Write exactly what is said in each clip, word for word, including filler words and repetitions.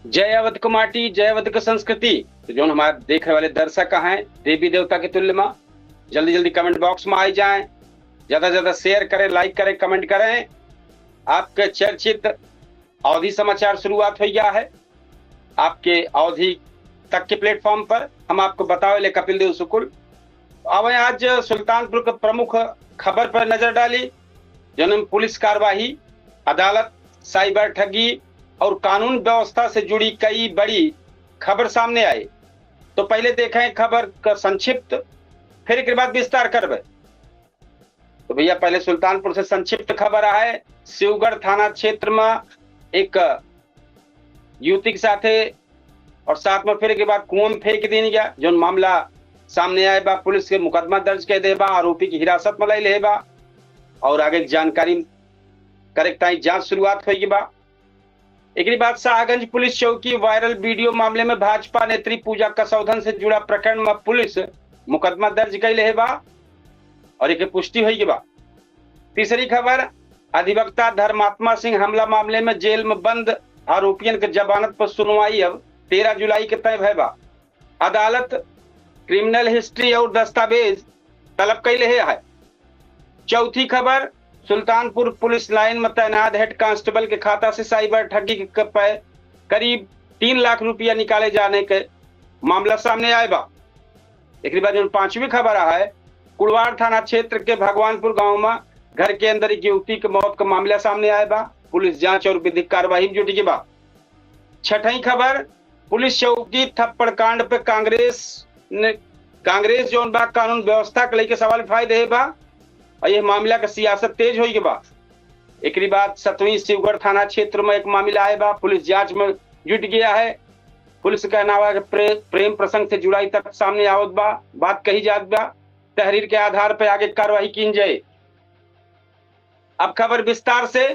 जय अवध क माटी, जय अवध क संस्कृति। तो जौन हमारे देखने वाले दर्शक हैं, देवी देवता के तुल्य मा, जल्दी जल्दी comment box मा आई जाएं, ज्यादा ज्यादा share करें, like करें, comment करें। आपके चर्चित अवधी समाचार शुरुआत होइ गया है। आपके अवधी तक के platform पर हम आपको बतावे ले कपिल देव शुक्ल। अब आज सुल्तानपुर के प्रमुख खबर पर नजर डाली, जौन में पुलिस कार्यवाही, अदालत, cyber ठगी और कानून व्यवस्था से जुड़ी कई बड़ी खबर सामने आई। तो पहले देखें खबर का संक्षिप्त, फिर एक बाद विस्तार करबे। तो भैया, पहले सुल्तानपुर से संक्षिप्त खबर आए। शिवगढ़ थाना क्षेत्र में एक युवती के साथे और साथ में फिर एक बाद कुआं में फेंक दीन गया, जौन मामला सामने आए बा। पुलिस के मुकदमा दर्ज कर दे बा, आरोपी की हिरासत में ले ले बा और आगे की जानकारी करे के ताई जांच शुरुआत होइ गई बा। एकरी बाद शाहगंज पुलिस चौकी viral video मामले में भाजपा नेत्री पूजा कसौधन से जुड़ा प्रकरण में पुलिस मुकदमा दर्ज कई ले बा और एक पुष्टि होइ गई बा। तीसरी खबर, अधिवक्ता धर्मात्मा सिंह हमला मामले में जेल में बंद आरोपियन के जमानत पर सुनवाई अब तेरह जुलाई के तय भय बा। अदालत criminal history और दस्तावेज तलब कई ले है। चौथी खबर, सुल्तानपुर पुलिस लाइन में तैनात head constable के खाता से cyber ठगी के क-, पे करीब तीन लाख रुपया निकाले जाने के मामला सामने आए बा। एकरी बाद जौन पांचवी खबर है, कुड़वार थाना क्षेत्र के भगवानपुर गांव में घर के अंदर एक युवती के मौत का मामला सामने आए बा। पुलिस जांच और विधिक कार्यवाही में जुट गई बा। छठई खबर, पुलिस चौकी थप्पड़ कांड पे कांग्रेस ने, कांग्रेस जौन बा कानून व्यवस्था के लेके सवाल उठाए दे बा और यह मामला का सियासत तेज होइ गई बा। एकरी बाद सतवीं शिवगढ़ थाना क्षेत्र में एक मामला आए बा, पुलिस जांच में जुट गया है। पुलिस का कहना है कि प्रे-, प्रेम प्रसंग से जुड़ाई तक सामने आवत बा, बात कही जात बा, तहरीर के आधार पर आगे कार्रवाई कीन जाए। अब खबर विस्तार से।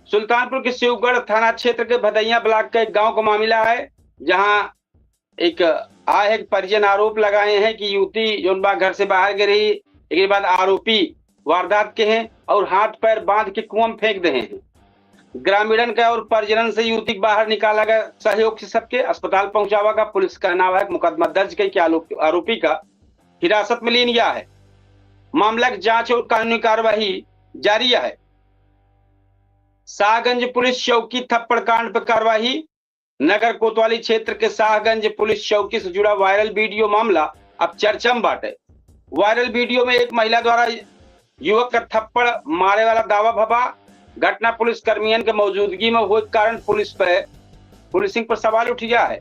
सुल्तानपुर के शिवगढ़ थाना क्षेत्र के भदैया ब्लॉक का एक गांव का मामला है, जहां एक आए एक परिजन आरोप लगाए हैं कि युवती जौन बा घर से बाहर गई रही, एक बाद आरोपी वारदात के हैं और हाथ पैर बांध के कुआं में फेंक दे हैं। ग्रामीणन का और परिजनन से युवती के बाहर निकाला गया, सहयोग से सबके अस्पताल पहुंचावा गया। पुलिस का कहना है कि मुकदमा दर्ज करके आलोप-, आरोपी का हिरासत में लीन गया है। मामला की जांच और कानूनी कार्यवाही जारी है। शाहगंज पुलिस चौकी थप्पड़ कांड पर कार्यवाही। नगर कोतवाली क्षेत्र के शाहगंज पुलिस चौकी से जुड़ा viral video मामला अब चर्चा में बाटे। Viral video में एक महिला द्वारा युवक का थप्पड़ मारे वाला दावा भवा। घटना पुलिस कर्मियन के मौजूदगी में हुए कारण पुलिस पे, पुलिसिंग पर सवाल उठ गया है।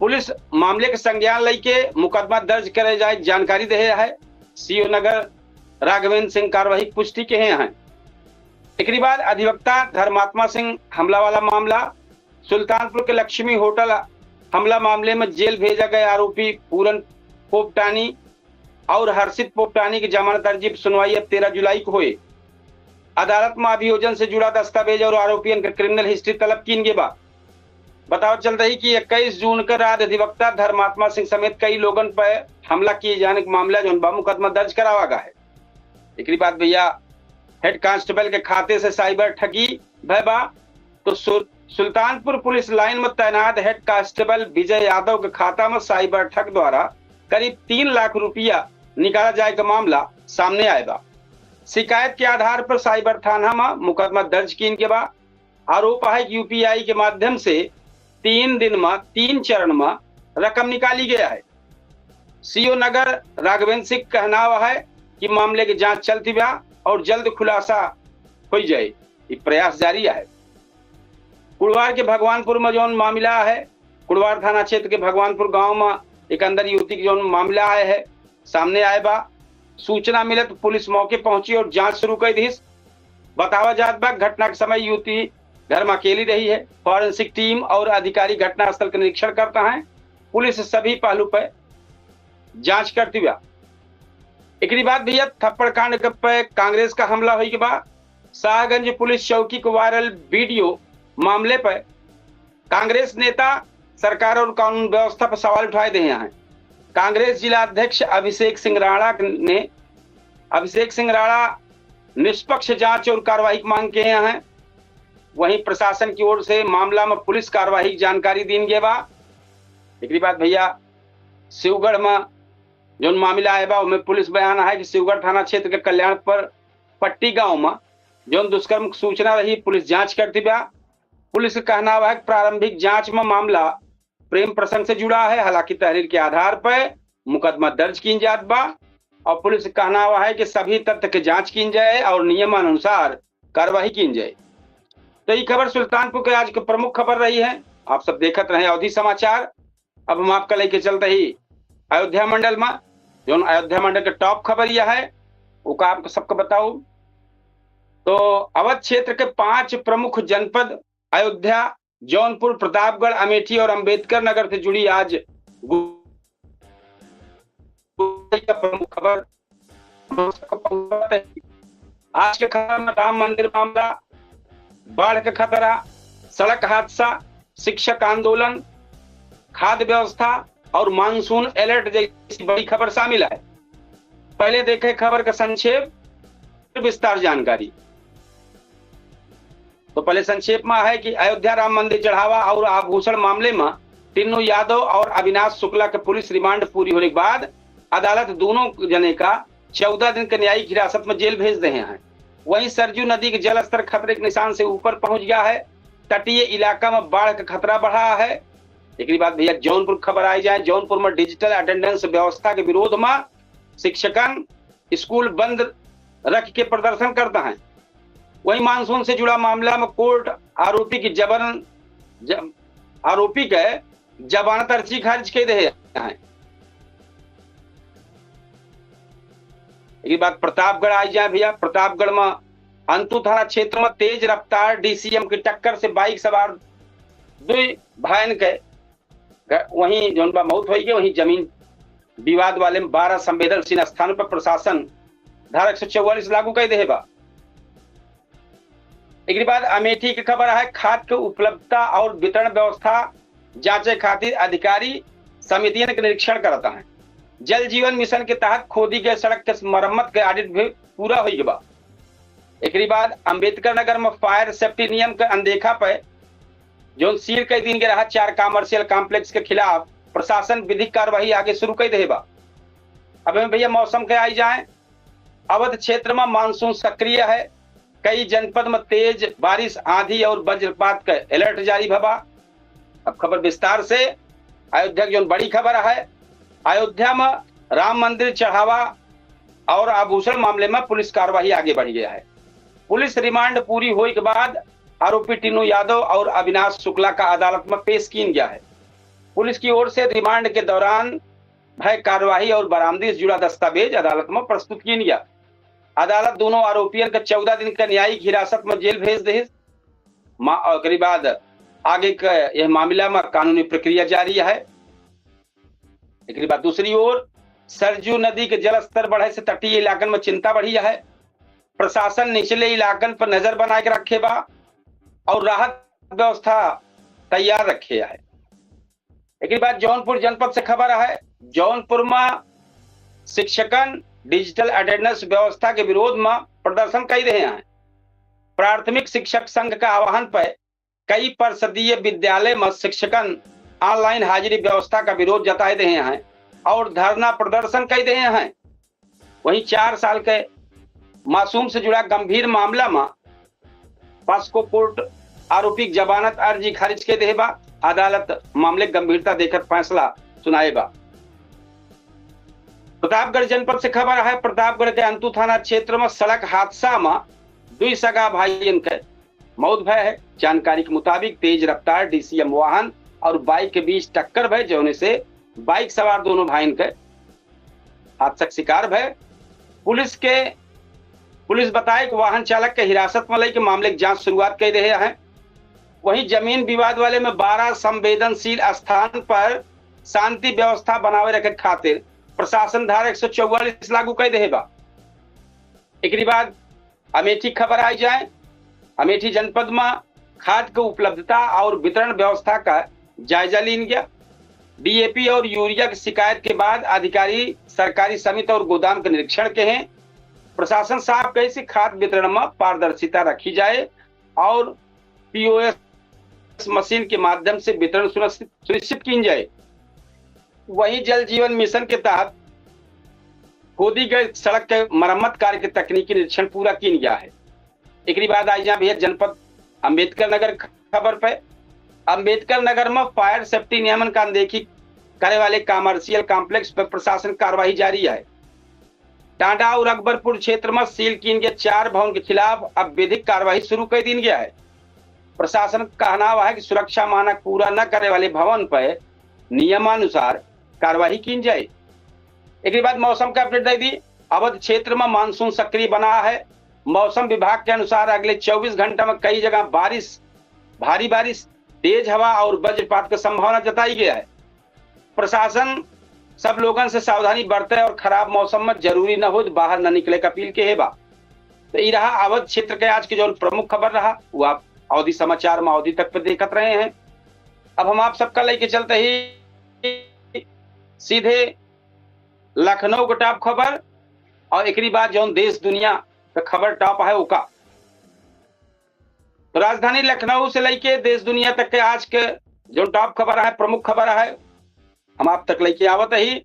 पुलिस मामले के संज्ञान लेके मुकदमा दर्ज करे जाए जानकारी दे है। सीओ नगर राघवेंद्र सिंह कार्यवाही की पुष्टि के हैं। एकरी बाद अधिवक्ता धर्मात्मा सिंह हमला वाला मामला, सुल्तानपुर के लक्ष्मी होटल हमला मामले में जेल भेजा गए आरोपी पूरन पोपटानी और हर्षित पोपटानी की जमानत अर्जी पर सुनवाई अब तेरह जुलाई को होए। अदालत में अभियोजन से जुड़ा दस्तावेज और आरोपियन के criminal history तलब कीन गए बा। बतावत चल रही कि इक्कीस जून के रात अधिवक्ता धर्मात्मा सिंह समेत कई लोगन पर हमला किए जाने के मामला जौन बा मुकदमा दर्ज करावा गया है। एकरी बाद भैया head constable के खाते से cyber ठगी भय बा। तो सु-, सुल्तानपुर पुलिस लाइन में तैनात head constable विजय यादव के खाता में cyber ठग द्वारा करीब तीन लाख रुपया निकाला जाए का मामला सामने आए बा। शिकायत के आधार पर cyber थाना में मुकदमा दर्ज कीन के बा। आरोप है कि यूपीआई के माध्यम से तीन दिन में तीन चरण में रकम निकाली गया है। सीओ नगर राघवेंद्र सिंह कहनाव है कि मामले की जांच चलती बा और जल्द खुलासा हो जाए, ये प्रयास जारी है। कुड़वार के भगवानपुर में जौन मामला है, कुड़वार थाना क्षेत्र के भगवानपुर गांव में एक अंदर युवती के जौन मामला आए है, सामने आए बा, सूचना मिलत पुलिस मौके पहुंची और जांच शुरू कर दी। बतावा जात बा, घटना के समय युवती घर में अकेली रही है। Forensic team और अधिकारी घटनास्थल का निरीक्षण करता है। पुलिस सभी पहलू पर जांच करती बा। एकरी बाद भैया थप्पड़ कांड के पे कांग्रेस का हमला हुई के बा। शाहगंज पुलिस चौकी को viral video मामले पर कांग्रेस नेता सरकार और कानून व्यवस्था पर सवाल उठाए दे हैं। कांग्रेस जिला अध्यक्ष अभिषेक सिंह राणा ने, अभिषेक सिंह राणा निष्पक्ष जांच और कार्रवाई की मांग किए हैं। वहीं प्रशासन की ओर से मामला में पुलिस कार्यवाही की जानकारी दीन गए बा। एकरी बाद भैया, शिवगढ़ में जौन मामला आए बा, ओमे पुलिस बयान है कि शिवगढ़ थाना क्षेत्र के कल्याणपुर पट्टी गांव में जौन दुष्कर्म की सूचना रही, पुलिस जांच करती बा। पुलिस के कहना बा कि प्रारंभिक जांच में मामला प्रेम प्रसंग से जुड़ा है, हालांकि तहरीर के आधार पर मुकदमा दर्ज कीन जात बा और पुलिस के कहना बा है कि सभी तथ्य के जांच कीन जाए और नियमानुसार कार्रवाई कीन जाए। तो ई खबर सुल्तानपुर के आज के प्रमुख खबर रही है। आप सब देखत रहे अवधी समाचार। अब हम आपका लेके चलते ही अयोध्या मंडल में, जौन अयोध्या मंडल के टॉप खबर यह है, ओका आपको सबको बताऊं। तो अवध क्षेत्र के पांच प्रमुख जनपद अयोध्या, जौनपुर, प्रतापगढ़, अमेठी और अंबेडकर नगर से जुड़ी आज गु-, का प्रमुख खबर। आज के खबर में राम मंदिर मामला, बाढ़ का खतरा, सड़क हादसा, शिक्षक आंदोलन, खाद्य व्यवस्था और मानसून अलर्ट जैसी बड़ी खबर शामिल है। पहले देखें खबर का संक्षेप, फिर विस्तार जानकारी। तो पहले संक्षेप में है कि अयोध्या राम मंदिर चढ़ावा और आभूषण मामले में टिन्नू यादव और अविनाश शुक्ला के पुलिस रिमांड पूरी होने के बाद अदालत दोनों जने का चौदह दिन के न्यायिक हिरासत में जेल भेज दे हैं। वहीं सरजू नदी के जलस्तर खतरे के निशान से ऊपर पहुंच गया है। तटीय इलाका में बाढ़ का खतरा बढ़ा है। एकरी बाद भैया जौनपुर खबर आई जाए, जौनपुर में डिजिटल अटेंडेंस व्यवस्था के विरोध में शिक्षकन स्कूल बंद रख के प्रदर्शन करता है। वहीं मानसून से जुड़ा मामला में कोर्ट आरोपी की जबरन, ज-, आरोपी के जमानत अर्जी खारिज कर दे हैं। एकरी बाद प्रतापगढ़ आई जाए भैया, प्रतापगढ़ में अंतू थाना क्षेत्र में तेज रफ्तार डीसीएम की टक्कर से बाइक सवार दुई भायन के ग-, वहीं जौन बा मौत होई गई, वहीं जमीन विवाद वाले में बारह संवेदनशील स्थानों पर प्रशासन धारा एक सौ चौवालीस लागू कर दे बा। एकरी बाद अमेठी की खबर है, खाद के उपलब्धता और वितरण व्यवस्था जांचे खातिर अधिकारी समितियन के निरीक्षण करता है। जल जीवन मिशन के तहत खोदी गए सड़क के मरम्मत के ऑडिट भी पूरा हो गया बा। एकरी बाद अंबेडकर नगर में फायर सेफ्टी नियम के अनदेखा पे जौन सील कई दिन के रहा चार कमर्शियल कॉम्प्लेक्स के खिलाफ प्रशासन विधिक कार्यवाही आगे शुरू कर दे बा। अब हमें भैया मौसम के आई जाए, अवध क्षेत्र में मानसून सक्रिय है। कई जनपद में तेज बारिश, आंधी और वज्रपात का अलर्ट जारी भवा। अब खबर विस्तार से, अयोध्या की जौन बड़ी खबर है, अयोध्या में राम मंदिर चढ़ावा और आभूषण मामले में पुलिस कार्यवाही आगे बढ़ गया है। पुलिस रिमांड पूरी होए के बाद आरोपी टिन्नू यादव और अविनाश शुक्ला का अदालत में पेश कीन गया है। पुलिस की ओर से रिमांड के दौरान भय कार्यवाही और बरामदी से जुड़ा दस्तावेज अदालत में प्रस्तुत कीन गया। अदालत दोनों आरोपियन के चौदह दिन के न्यायिक हिरासत में जेल भेज दे। मा-, ओकरी बाद आगे के यह मामला में कानूनी प्रक्रिया जारी है। एकरी बाद दूसरी ओर सरजू नदी के जलस्तर बढ़े से तटीय इलाकन में चिंता बढ़ी है। प्रशासन निचले इलाकन पर नजर बनाए के रखे बा और राहत व्यवस्था तैयार रखे है। एकरी बाद जौनपुर जनपद से खबर है, जौनपुर में शिक्षकन डिजिटल अटेंडेंस व्यवस्था के विरोध में प्रदर्शन कर रहे हैं। प्राथमिक शिक्षक संघ का आह्वान पर कई परिषदीय विद्यालय में शिक्षकन ऑनलाइन हाजिरी व्यवस्था का विरोध जताए रहे हैं और धरना प्रदर्शन कर रहे हैं। वहीं चार साल के मासूम से जुड़ा गंभीर मामला में पॉस्को कोर्ट आरोपी की जमानत अर्जी खारिज के देहे बा। अदालत मामले की गंभीरता देखत फैसला सुनाए बा। प्रतापगढ़ जनपद से खबर है, प्रतापगढ़ के अंतू थाना क्षेत्र में सड़क हादसा में दुई सगा भाइयन के मौत भय है। जानकारी के मुताबिक तेज रफ्तार डीसीएम वाहन और बाइक के बीच टक्कर भय, जौने से बाइक सवार दोनों भाइयन के हादसा के शिकार भय। पुलिस के, पुलिस बताए कि वाहन चालक के हिरासत में लेके मामले की जांच शुरुआत कर रहे हैं। वहीं जमीन विवाद वाले में बारह संवेदनशील स्थान पर शांति व्यवस्था बनावे रखे खातिर प्रशासन धारा एक सौ चौवालीस लागू कर दे बा। एकरी बाद अमेठी खबर आई जाए, अमेठी जनपद में खाद के उपलब्धता और वितरण व्यवस्था का जायजा लीन गया। डीएपी और यूरिया की शिकायत के बाद अधिकारी सरकारी समिति और गोदाम के निरीक्षण के हैं। प्रशासन साफ कहे से खाद वितरण में पारदर्शिता रखी जाए और पीओएस मशीन के माध्यम से वितरण सुनिश्चित, सुनिश्चित कीन जाए। वहीं जल जीवन मिशन के तहत खोदी गई सड़क के मरम्मत कार्य के तकनीकी निरीक्षण पूरा कीन गया है। एकरी बाद आई जा भैया जनपद अम्बेडकर नगर खबर पे। अम्बेडकर नगर में फायर सेफ्टी नियमन का अनदेखी करे वाले कमर्शियल कॉम्प्लेक्स पर प्रशासन कार्रवाई जारी है। टांडा और अकबरपुर क्षेत्र में सील कीन गए चार भवन के खिलाफ अब विधिक कार्रवाई शुरू कर दीन गया है। प्रशासन का कहनावा है कि सुरक्षा मानक पूरा न करे वाले भवन पर नियमानुसार कार्रवाई कीन जाए। एकरी बाद मौसम का अपडेट दे दी। अवध क्षेत्र में मानसून सक्रिय बना है। मौसम विभाग के अनुसार अगले चउबीस घंटा में कई जगह बारिश, भारी बारिश, तेज हवा और वज्रपात की संभावना जताई गया है। प्रशासन सब लोगन से सावधानी बरते और खराब मौसम में जरूरी न हो तो बाहर न निकले का अपील के है बा। तो ई रहा अवध क्षेत्र के आज के जौन प्रमुख खबर रहा, वो आप अवधी समाचार में अवधी तक पे देखत रहे हैं। अब हम आप सबका लेके चलते ही सीधे लखनऊ के टॉप खबर और एकरी बाद जौन देश दुनिया का खबर टॉप है ओका। तो राजधानी लखनऊ से लेके देश दुनिया तक के आज के जौन टॉप खबर है, प्रमुख खबर है, हम आप तक लेके आवत ही।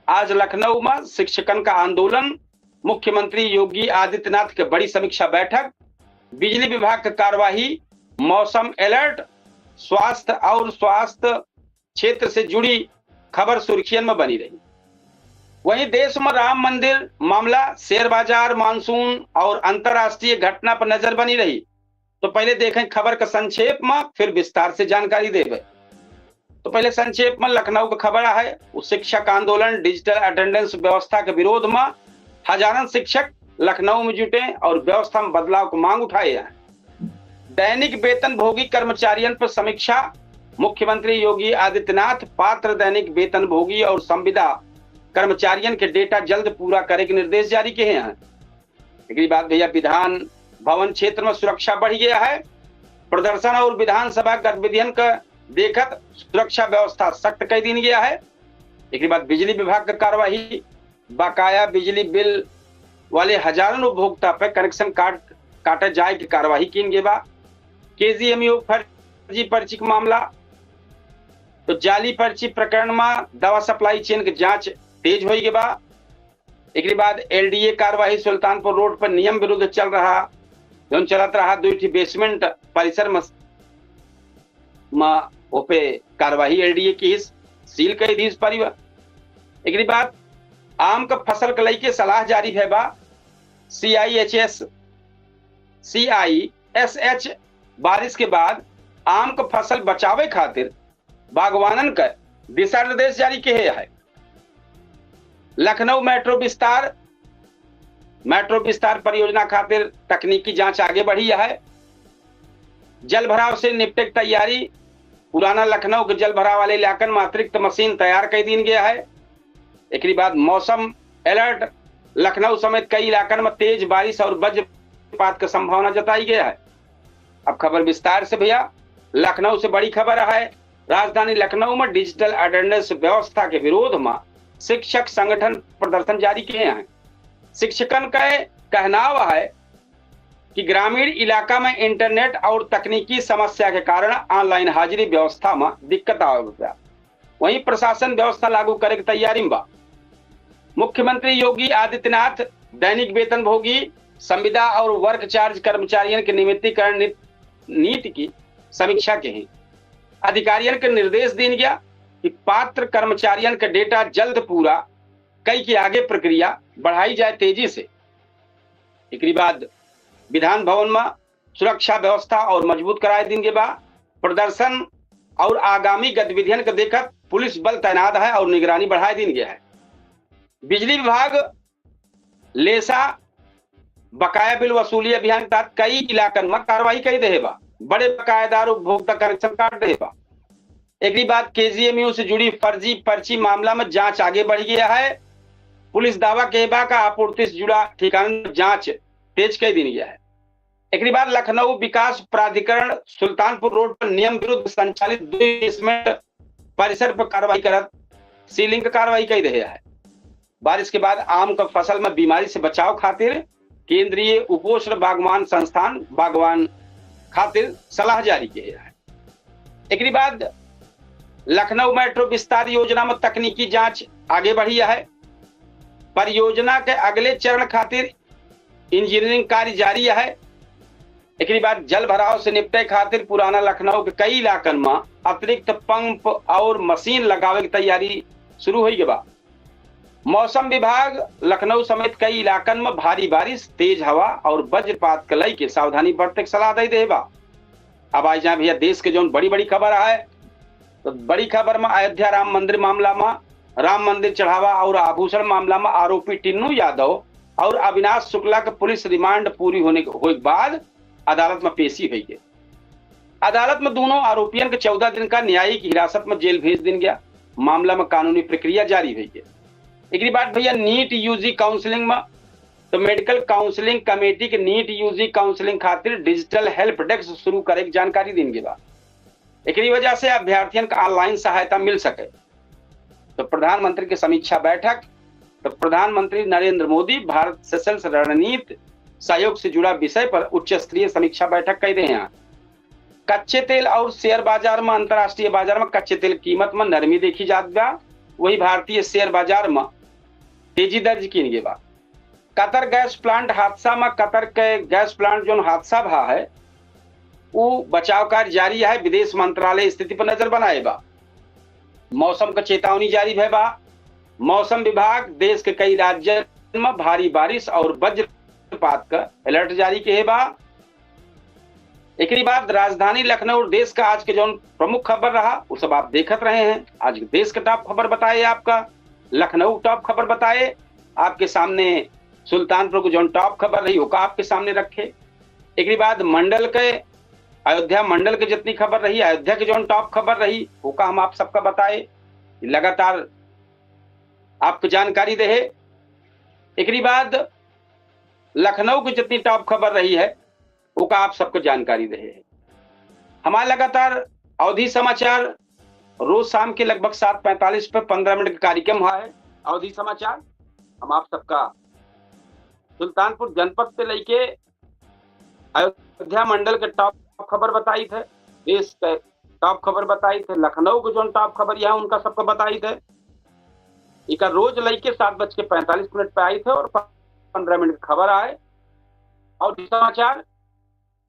आज लखनऊ में शिक्षकन का आंदोलन, मुख्यमंत्री योगी आदित्यनाथ के बड़ी समीक्षा बैठक, बिजली विभाग के कार्रवाई, मौसम अलर्ट, स्वास्थ्य और स्वास्थ्य क्षेत्र से जुड़ी खबर सुर्खियन में बनी रही। वहीं देश में राम मंदिर मामला, शेयर बाजार, मानसून और अंतर्राष्ट्रीय घटना पर नजर बनी रही। तो पहले देखें खबर का संक्षेप में, फिर विस्तार से जानकारी देवे। तो पहले संक्षेप में लखनऊ का खबर है, वो शिक्षक आंदोलन, डिजिटल अटेंडेंस व्यवस्था के विरोध में हजारन शिक्षक लखनऊ में जुटे और व्यवस्था में बदलाव की मांग उठाए हैं। दैनिक वेतन भोगी कर्मचारियन पर समीक्षा, मुख्यमंत्री योगी आदित्यनाथ पात्र दैनिक वेतन भोगी और संविदा कर्मचारियन के डेटा जल्द पूरा करे के निर्देश जारी किए हैं। एकरी बाद भैया विधान भवन क्षेत्र में सुरक्षा बढ़ गया है। प्रदर्शन और विधानसभा गतिविधियन का देखत सुरक्षा व्यवस्था सख्त कर दीन गया है। एकरी बाद बिजली विभाग का कार्यवाही, बकाया बिजली बिल वाले हजारन उपभोक्ता पे कनेक्शन काट, काटे जाए की कार्यवाही कीन गई बा। केजीएमयू फर्जी पर्ची का मामला, तो जाली पर्ची प्रकरण में दवा सप्लाई चेन के जांच तेज होई गई बा। एकरी बाद एलडीए कार्यवाही सुल्तानपुर रोड पर नियम विरुद्ध चल रहा, जौन चलत रहा दुई ठी बेसमेंट परिसर में, में ओपे कार्यवाही एलडीए की सील कर दी परिवार। एकरी बाद आम का फसल के लेके सलाह जारी है बा। सीआईएचएस, सीआईएसएच बारिश के बाद आम का फसल बचावे खातिर बागवानन का दिशा निर्देश जारी किए है। लखनऊ मेट्रो विस्तार, मेट्रो विस्तार परियोजना खातिर तकनीकी जांच आगे बढ़ी है। जल भराव से निपटे की तैयारी, पुराना लखनऊ के जल भराव वाले इलाकन में अतिरिक्त मशीन तैयार कर दीन गया है। एकरी बाद मौसम अलर्ट, लखनऊ समेत कई इलाकन में तेज बारिश और वज्रपात की संभावना जताई गया है। अब खबर विस्तार से भैया, लखनऊ से बड़ी खबर है। राजधानी लखनऊ में डिजिटल अटेंडेंस व्यवस्था के विरोध में शिक्षक संगठन प्रदर्शन जारी किए हैं। शिक्षकन का कहनाव है कि ग्रामीण इलाका में इंटरनेट और तकनीकी समस्या के कारण ऑनलाइन हाजिरी व्यवस्था में दिक्कत आवे बा। वहीं प्रशासन व्यवस्था लागू करे की तैयारी में बा। मुख्यमंत्री योगी आदित्यनाथ दैनिक वेतन भोगी, संविदा और वर्क चार्ज कर्मचारियन के नियमितीकरण नीत-, नीति की समीक्षा के हैं। अधिकारियन के निर्देश दीन गया कि पात्र कर्मचारियन के डेटा जल्द पूरा कई के आगे प्रक्रिया बढ़ाई जाए तेजी से। एकरी बाद विधान भवन में सुरक्षा व्यवस्था और मजबूत कराए दीन गए बा। प्रदर्शन और आगामी गतिविधियन के देखत पुलिस बल तैनात है और निगरानी बढ़ाए दीन गया है। बिजली विभाग लेसा बकाया बिल वसूली अभियान के तहत कई इलाकन में कार्रवाई कई देहे बा। बड़े बकायेदार उपभोक्ता कनेक्शन काट देहे बा। एकरी बाद केजीएमयू से जुड़ी फर्जी पर्ची मामला में जांच आगे बढ़ गया है। पुलिस दावा के बा का आपूर्ति से जुड़ा ठिकानन में जांच तेज कर दीन गया है। एकरी बाद लखनऊ विकास प्राधिकरण सुल्तानपुर रोड पर नियम विरुद्ध संचालित दुई बेसमेंट परिसर पर कार्रवाई करत सीलिंग का कार्रवाई कई देहे है। बारिश के बाद आम का फसल में बीमारी से बचाव खातिर केंद्रीय उपोष्ण बागवान संस्थान बागवान खातिर सलाह जारी किहे है। एकरी बाद लखनऊ मेट्रो विस्तार योजना में तकनीकी जांच आगे बढ़ी है। परियोजना के अगले चरण खातिर इंजीनियरिंग कार्य जारी है। एकरी बाद जल भराव से निपटे खातिर पुराना लखनऊ के कई इलाकन में अतिरिक्त पंप और मशीन लगावे की तैयारी शुरू होइ गई बा। मौसम विभाग लखनऊ समेत कई इलाकन में भारी बारिश, तेज हवा और वज्रपात के लइके सावधानी बरते के सलाह दे देहे बा। अब आइ जाए भैया देश के जौन बड़ी बड़ी खबर आए, तो बड़ी खबर में अयोध्या राम मंदिर मामला में, राम मंदिर चढ़ावा और आभूषण मामला में आरोपी टिन्नू यादव और अविनाश शुक्ला के पुलिस रिमांड पूरी होने के, होए के बाद अदालत में पेशी हुई है। अदालत में दोनों आरोपियन के चौदह दिन का न्यायिक हिरासत में जेल भेज दिन गया। मामला में कानूनी प्रक्रिया जारी हुई है। एकरी बाद भैया नीट यूजी काउंसलिंग में, तो मेडिकल काउंसलिंग कमेटी के नीट यूजी काउंसलिंग खातिर डिजिटल हेल्प डेस्क शुरू करे के जानकारी दिन गई बा। एकरी वजह से अभ्यर्थियन का ऑनलाइन सहायता मिल सके। तो प्रधानमंत्री की समीक्षा बैठक, तो प्रधानमंत्री नरेंद्र मोदी भारत सेशल्स रणनीति सहयोग से जुड़ा विषय पर उच्च स्तरीय समीक्षा बैठक कइ रहे हैं। कच्चे तेल और शेयर बाजार में, अंतर्राष्ट्रीय बाजार में कच्चे तेल कीमत में नरमी देखी जात बा, वही भारतीय शेयर बाजार में तेजी दर्ज कीन गई बा। कतर गैस प्लांट हादसा में, कतर के गैस प्लांट जौन हादसा भा है, उ बचाव कार्य जारी है। विदेश मंत्रालय स्थिति पर नजर बनाए बा। मौसम का चेतावनी जारी भय बा। मौसम विभाग देश के कई राज्यन में भारी बारिश और वज्रपात का अलर्ट जारी किहे बा। एकरी बाद राजधानी लखनऊ और देश का आज के जौन प्रमुख खबर रहा, वो सब आप देखत रहे हैं। आज देश का टॉप खबर बताए आपका, लखनऊ टॉप खबर बताए आपके सामने, सुल्तानपुर को जौन टॉप खबर रही, ओका आपके सामने रखे। एकरी बाद मंडल के, अयोध्या मंडल के जितनी खबर रही, अयोध्या के जौन टॉप खबर रही, ओका हम आप सबका बताए, लगातार आपको जानकारी देहे। एकरी बाद लखनऊ की जितनी टॉप खबर रही है, ओका आप सबको जानकारी देहे है। हमारा लगातार अवधी समाचार रोज शाम के लगभग सात पैंतालीस पे पन्द्रह मिनट का कार्यक्रम हुआ है अवधी समाचार। हम आप सबका सुल्तानपुर जनपद से लेके अयोध्या मंडल के टॉप खबर बताई थे, देश के टॉप खबर बताई थे, लखनऊ के जौन टॉप खबर यहाँ उनका सबका बताई थे। इका रोज लेके सात बज के पैंतालीस मिनट पे आई थे और पन्द्रह मिनट खबर आए। अवधी समाचार,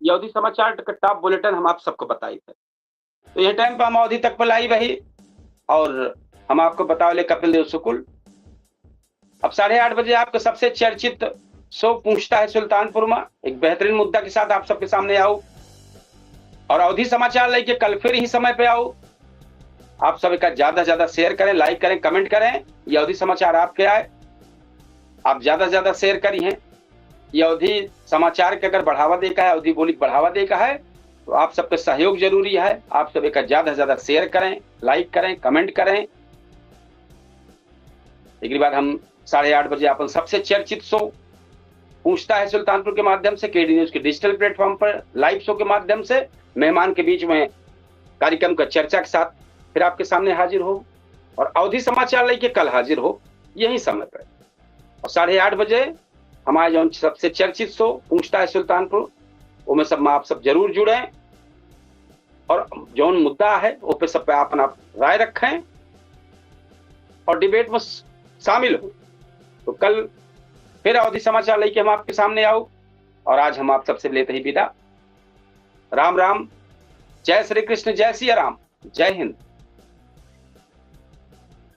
ये अवधी समाचार के टॉप बुलेटिन हम आप सबको बताई थे। तो ये टाइम पे हम अवधी तक पे लाइव रही और हम आपको बतावले कपिल देव शुक्ल। अब साढ़े आठ बजे आपके सबसे चर्चित शो पूछता है सुल्तानपुर में, एक बेहतरीन मुद्दा के साथ आप सबके सामने आऊ। और अवधी समाचार लेके कल फिर ही समय पे आऊ। आप सब एका ज्यादा से ज्यादा शेयर करें, लाइक करें, कमेंट करें। ये अवधी समाचार आपके आए, आप ज्यादा से ज्यादा शेयर करिहें। ये अवधी समाचार के अगर बढ़ावा दे का है, अवधी बोली के बढ़ावा दे का है, तो आप सबके सहयोग जरूरी है। आप सब एका ज्यादा से ज्यादा शेयर करें, लाइक करें, कमेंट करें। एकरी बाद हम साढ़े आठ बजे अपन सबसे चर्चित शो पूछता है सुल्तानपुर के माध्यम से, केडी न्यूज के डिजिटल प्लेटफॉर्म पर लाइव शो के माध्यम से मेहमान के बीच में कार्यक्रम का चर्चा के साथ फिर आपके सामने हाजिर हो और अवधी समाचार लेके कल हाजिर हो यही समय पर। और साढ़े आठ बजे हमारे जौन सबसे चर्चित शो पूछता है सुल्तानपुर, ओमे सब में आप सब जरूर जुड़ें और जौन मुद्दा है, ओ पे सब पे आपन आप राय रखें और डिबेट में स-, शामिल हो। तो कल फिर अवधी समाचार लेके हम आपके सामने आऊ और आज हम आप सबसे लेते ही विदा। राम राम, जय श्री कृष्ण, जय सिया राम, जय हिंद।